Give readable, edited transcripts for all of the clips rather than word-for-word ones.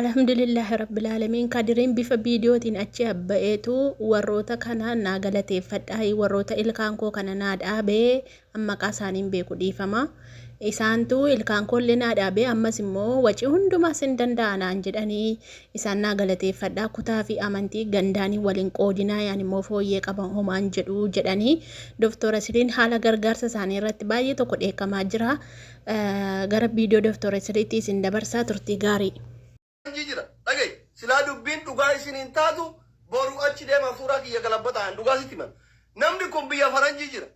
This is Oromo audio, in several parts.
Alhamdulillahi Rabbil Aalamiin. Kadiriin bifa viidiyootiin achi abba'eetu warroota kana naa galateeffadhaa, warroota ilkaan koo kana naa dhaabee, maqaa isaaniin beeku, dhiifama. Isaantu ilkaan koollee naa dhaabee, ammas immoo wacii hundumaas hin danda'a naan jedhanii, isaan naa galateeffadhaa, kutaa fi amantii gandaanii waliin qoodinaa, yaan immoo fooyyee qaban homaan jedhu jedhanii. Doktora Siriin haala gargaarsa isaanii irratti baay'ee tokko dheekkamaa jira. Gara viidiyoo Doktora Siriitti isin dabarsaa, turtii gaarii. Jira dhagaye, silaa dubbiin dhugaa isin hin taatu. Boru achi deema, suuraa kiyya galabbataan dhugaa sitti himan. Namni kun biyya faranjii jira.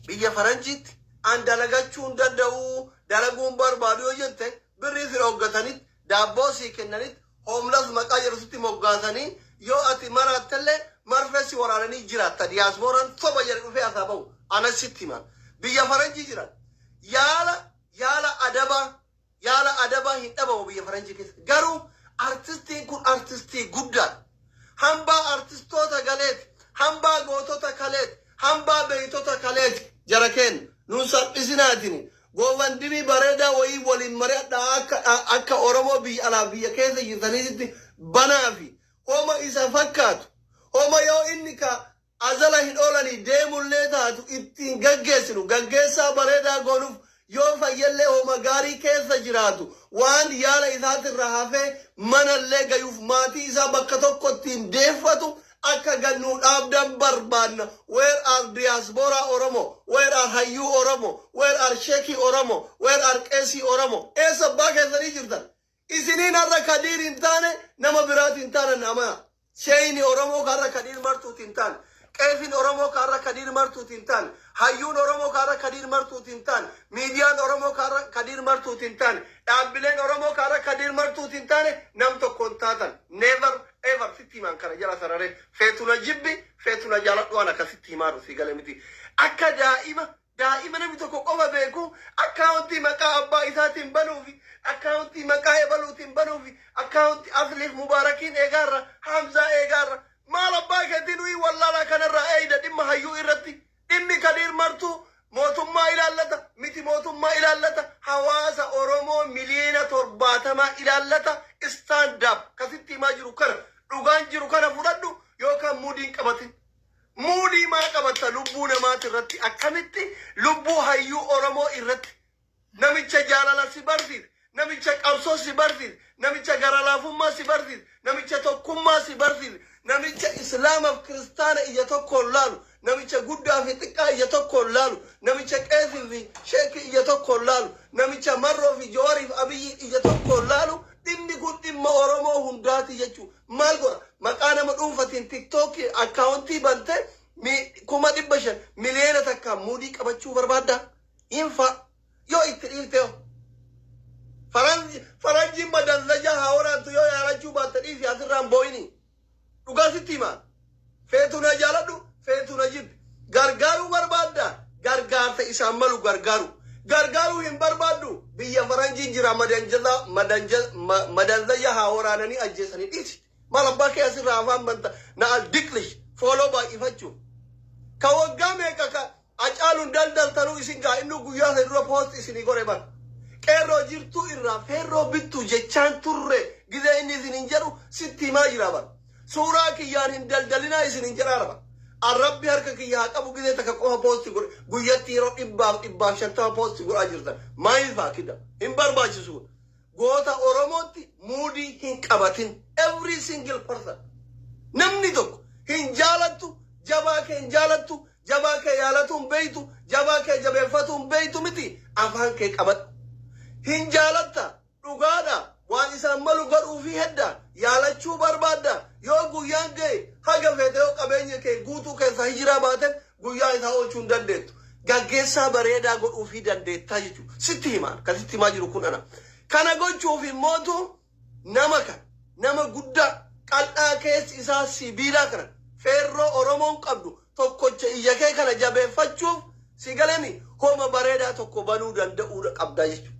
Biyya faranjiitti an dalagachuu hin danda'u, dalaguun barbaadu yoo jette, birrii si dhooggatanitti, daabboo sii kennanitti, homeless maqaa jedhu sitti moggaasanii, yoo ati maraattellee marfee si waraananii jiraatta. Diyaaspooraan soba jedhe dhufee asaa bahu anas sitti himan. Biyya faranjii jiran yaala adabaa, yaala adabaa hin dhabamu biyya faranjii keessa. Garuu artistiin kun artistii guddaadha. Hambaa artistoota galeeti, hambaa gootota kaleeti, hambaa beeytota kaleeti. Jara keenya nun salphisinaatini. GoFundMe bareedaa wayii waliin mari'adhaa, akka Oromoo biyya alaa biyya keessa jirtaniitti banaa fi homa isa fakkaatu, homa yoo inni ka azala hin oolanii deemullee taatu ittiin gaggeessinu, gaggeessaa bareedaa goonuuf, yoo fayyallee homa gaarii keessa jiraatu, waan yaala isaatirra hafee manallee gayuuf, maatii isaa bakka tokko ittiin deeffatu akka gannuu dhaabdan barbaanna. Where are diaspora Oromo? Where are hayyuu Oromo? Where are sheekii Oromo? Where are qeesii Oromo? Eessa abbaa keessanii jirtan? Isiniin har'a Kadiir hin taane, nama biraati hin taane. Nama sheeyini Oromoo karra Kadiir Martuuti hin taane, qeesiin Oromoo karra Kadiir Martuuti hin taane, hayyuun Oromoo karra Kadiir Martuuti hin taane, miidiyaan Oromoo karra Kadiir Martuuti hin taane, dhaabbileen Oromoo karra Kadiir Martuuti hin taane, nam tokko hin taatan. Never ever. Sitti himaan kana jala sararee, feetuna jibbi, feetuna jaaladhu, waan akkasitti himaa si gale miti. Akka daa'ima namni tokko qofa beeku akkaawuntii maqaa abbaa isaatiin banuufi, akkaawuntii maqaa ebaluutiin banuufi, akkaawuntii Asliif Mubaarakiin eegaarra, Hamzaa eegaarra, maal abbaa keetii nuyi wallaalaa kanarraa eeyda? Dhimma hayyuu irratti, dhimmi Kadiir Martuu mootummaa ilaallata miti, mootummaa ilaallata, hawaasa Oromoo miliyoona 70 ilaallata. Stand up. Kasitti himaa jiru kana, dhugaan jiru kana fudhadhu yookaan muudiin qabatin. Muudii maa qabatta lubbuu namaati irratti? Akkamitti lubbuu hayyuu Oromoo irratti, namicha jaalala si barsiise, namicha qabsoo si barsiise, namicha garalaafummaa si barsiise, namicha tokkummaa si barsiise, namicha Islaamaaf Kiristaana ija tokkoon laalu, namicha guddaa fi xiqqaa ija tokkoon laalu, namicha qeesii fi sheekii ija tokkoon laalu, namicha Marroo fi Jawaarii fi Abiyyi ija tokkoon laalu, dhimmi kun dhimma Oromoo hundaati jechuu maal godha? Maqaa nama dhuunfatiin TikTokii akkaawuntii bante 500,000, 1,000,000 muudii qabachuu barbaadda. Hinfa yoo itti dhiifte hoo? Faranjiin madanzaja haa waraantu, yoo yaalachuu baatte dhiisi, asirraan boo'ini. Dhugaa sitti himaa. Feetu na jaaladhu, feetu na jibbi. Gargaaruu barbaadda, gargaarsa isaan malu gargaaru. Gargaaruu hin barbaaddu, biyya faranjiin jira, madanzaja haa waraananii ajjeesanii dhiisi. Maal abbaa kee asirraa afaan banta na al diqlish fooloo baay'ifachuuf? Ka waggaa meeqa ka Acaaluun daldaltanuu isin gaa, inni guyyaa sana dura post isinii godhe bara. Qeerroo jirtuu irraa feerroo bittu jechaan turre, gizee inni isin hin jedhu sitti himaa jira bara. Suuraa kiyyaan hin daldalinaa isin hin jedhaa bara. Arrabbi harka kiyya haa qabu, gizee takka qofa post godhe, guyyatti yeroo dhibbaaf 150 post godhaa jirtan. Maayil faakida hin barbaachisu. Goota Oromootti muudii hin qabatin. Every single person. Namni tokko hin jaalattu, jabaa kee hin jaalattu, jabaa kee yaalatu hin beeytu, jabaa kee jabeeffatu hin beeytu miti, afaan kee qabadhu. Hin jaalatta, dhugaadha, waan isaan malu godhuu fi hedda yaalachuu barbaadda, yoo guyyaan ga'e, haga feete yoo qabeenya kee guutuu keessaa hijiraa baate, guyyaa isaa oolchuu hin dandeettu. Gaggeessaa bareedaa godhuu fi dandeettaa jechuudha. Sitti himaan kan sitti himaa jiru kun ana. Kana gochuuf immootu nama kana, nama guddaa qal'aa keessi isaa sibiilaa kana, feerroo Oromoon qabdu tokkocha iyya kee kana jabeeffachuuf, si galemi, homa bareedaa tokko banuu danda'uudha qabdaa jechuudha.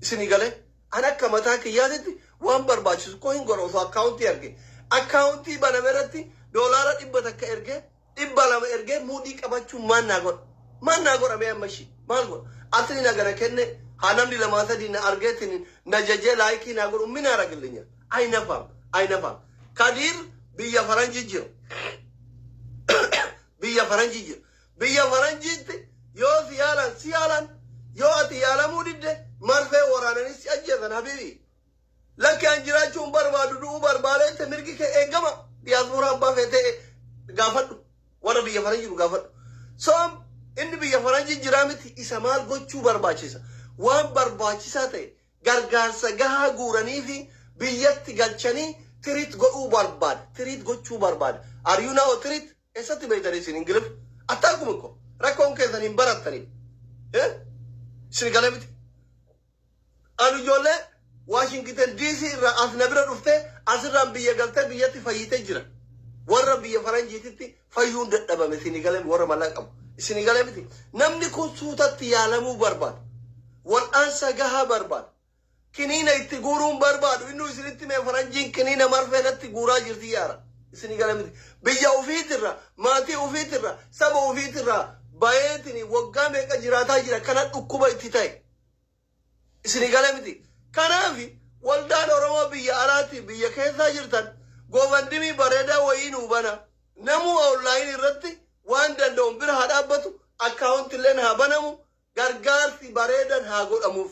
Isinii galee, an akka mataa kiyyaatitti waan barbaachisu koo hin godha. Osoo akkaawuntii arge, akkaawuntii baname irratti $100 ergee, 200 ergee, muudii qabachuun maal naa godha? Maal naa godha mee amma ishii? Maal godha? Asli nagana kenne. Haa namni lamaa sadii na argeetiin na jajee like naa godhu min aragillinya. Aynafaam aynafaam. Kadiir biyya faranjii jira. Biyya faranjii jira. Biyya faranjiitti yoo si yaalan si yaalan, yoo ati yaalamuu didde marfee waraananii si ajjeesan habiibi. Lakki, an jiraachuu hin barbaadu, du'uu barbaadeette, mirgi kee eegama. Diyaasporaa abbaa feetee gaafadhu. Warra biyya faranjii jiru gaafadhu. Soom inni biyya faranjii jiraa miti, isa maal gochuu barbaachisa? Waan barbaachisaa ta'e gargaarsa gahaa guuranii fi biyyatti galchanii treat godhuu barbaada. Treat gochuu barbaada. Are you now treat? Eessatti beektanii isin Ingilif? Attaakuma ko rakkoon keessan hin barattanii. Isin galee miti. Ani ijoollee Washington DC irraa as na bira dhuftee asirraan biyya galtee biyyatti fayyitee jira. Warra biyya faranjiititti fayyuun dadhabame, isinii galee, warra mallaqa qabu. Isinii galee miti. Namni kun suutatti yaalamuu barbaada. Wal'aansa gahaa barbaada. Kiniina itti guuruun barbaadu. Inni isinitti mee faranjiin kiniina marfee natti guuraa jirti yaara. Isinii galee miti. Biyya ofiitirra, maatii ofiitirra, saba ofiitirra bayeetini waggaa meeqa jiraataa jira, kana dhukkuba itti ta'e. Isinii galee miti. Kanaaf waldaan Oromoo biyya alaatti biyya keessaa jirtan GoFundMe bareedaa wayii nuu bana. Namuu online irratti waan danda'u bira haa dhaabbatu, accountilleen haa banamu, gargaarsi bareedan haa godhamuuf.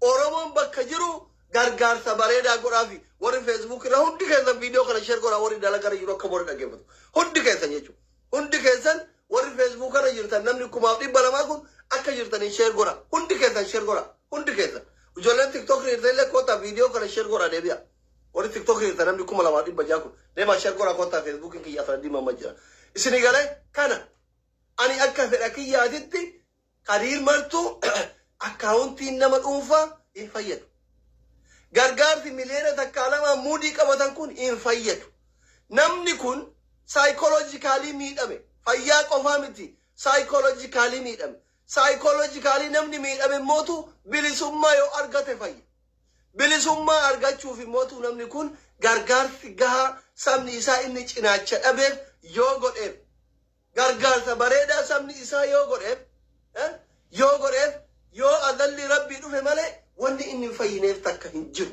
Oromoon bakka jiru gargaarsa bareedaa godhaafi. Warri Facebook irra hundi keessan viidiyoo kana share godhaa, warri dalagaa jiru akka warri dhaggeeffatu. Hundi keessan jechuudha. Hundi keessan warri Facebook irra jirtan, namni 2,200 kun akka jirtanii share godhaa. Hundi keessan share godhaa. Hundi keessan. Ijoolleen TikTok irra illee kottaa viidiyoo kana share godhaa deebi'a. Warri TikTok irra namni 2,600 kun deemaa share godhaa, kottaa. Facebookiin kiyya afran diimaa jira. Isinii galee, kana ani akka fedha kiyyaatitti Kadiir Martuu accountiin nama dhuunfaa hin fayyadu. Gargaarsi miliyoona 1 2 muudii qabatan kun hin fayyadu. Namni kun psychologically miidhame. Fayyaa qofaa miti. Psychologically miidhame. Psychologically namni miidhame mootu bilisummaa yoo argate fayya. Bilisummaa argachuuf immootu namni kun gargaarsi gahaa sabni isaa inni cinaacha dhabeef yoo godheef, gargaarsa bareedaa sabni isaa yoo godheef, yoo godheef, yoo azalli rabbii dhufe malee wanni inni hin fayyineef takka hin jiru.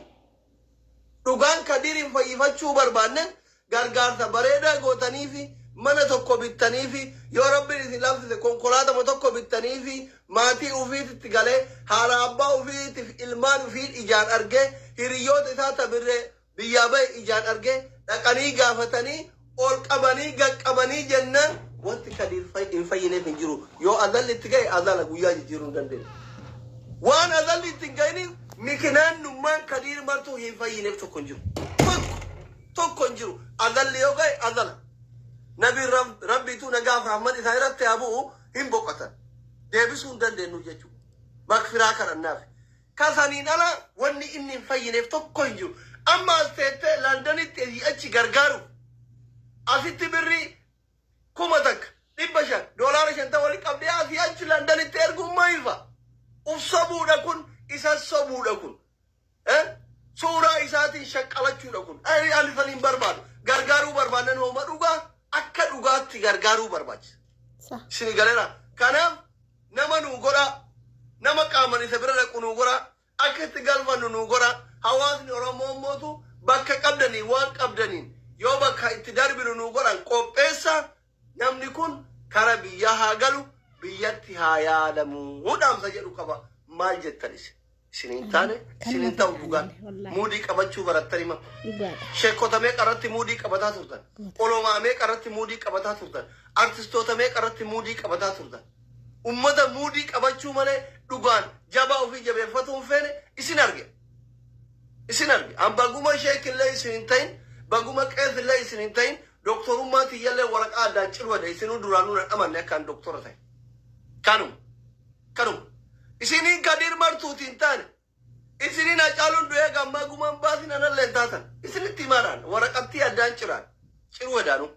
Dhugaan Kadiiriin fayyifachuu barbaanne gargaarsa bareedaa gootanii fi mana tokko bittanii fi yoo rabbiin isin laaffise konkolaatama tokko bittanii fi maatii ufiititti galee haala abbaa ufiitiif ilmaan ufii ijaan argee, hiriyoota isaa tabirree biyyaa bahe ijaan argee, dhaqanii gaafatanii ol qabanii gaqqabanii jennaan wanti Kadiir hin fayyineef hin jiru. Yoo azalli itti ga'e azala guyyaa jijjiiruu hin dandeenye. Waan azalli itti hin ga'iniif mikinaan Kadiir Martuu hin fayyineef tokko hin jiru. Tokko tokko hin jiru. Azalli yoo ga'e azala. Nabi rabbiitu nagaaf rahman isaa irratti haa bu'u hin boqotan. Deebisuu hin dandeenyu jechuudha. Makfiraa kadhannaaf. Kasaniin ala wanni inni hin fayyineef tokko hin jiru. Amma as teettee Londonitti achi gargaaruuf asitti birrii 1,500, $50 walitti qabdee asii achi Londonitti erguun maayilfa? Uf sobuudha kun, isa sobuudha kun. Suuraa isaatiin shaqqalachuudha kun. Ani saniin barbaadu. Gargaaruu barbaadan hooma dhugaa akka dhugaatti gargaaruu barbaachisa. Isin galeera. Kanaaf nama nuu godhaa. Nama qaaman isa bira dhaqu nuu godhaa. Akka itti galfannu nuu godhaa. Hawaasni Oromoo mootu bakka qabdanii waan qabdaniin yoo bakka itti darbinu nuu godhan qopheessa, namni kun kara biyyaa haa galu, biyyatti haa yaalamu dhaamsa jedhu qaba. Maal jettan isin? Isin hin taane, isin hin ta'u dhugaan. Muudii qabachuu barattanii ma? Sheekota meeqa irratti muudii qabataa turtan? Olomaa meeqa irratti muudii qabataa turtan? Artistoota meeqa irratti muudii qabataa turtan? Ummata muudii qabachuu malee dhugaan jabaa ofii jabeeffatuu hin feene isin arge. Isin arge. An baguma sheekillee isin hin ta'in, baguma qeesillee isin hin ta'in, doktorummaa tiyyallee waraqaa addaan cirwade, isinuu duraanuu na amanne akka an doktora ta'e. Kanuma. Kanuma. Isiniin Kadiir Martuuti hin taane. Isiniin Hacaaluun du'ee gammaa gumaan baasin anallee hin taatan. Isinitti himaadhaan waraqattii addaan ciraan. Cirwadaanu.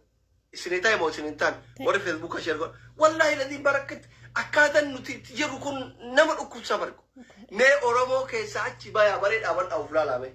Isinii ta'e moo isin hin taane? Warri Facebooka share godha. Wallaahi ladii barakkat akkaataan nuti itti jirru kun nama dhukkubsa bargu. Mee Oromoo keessaa achi bayaa baree dhaabadhaa of laalaa mee.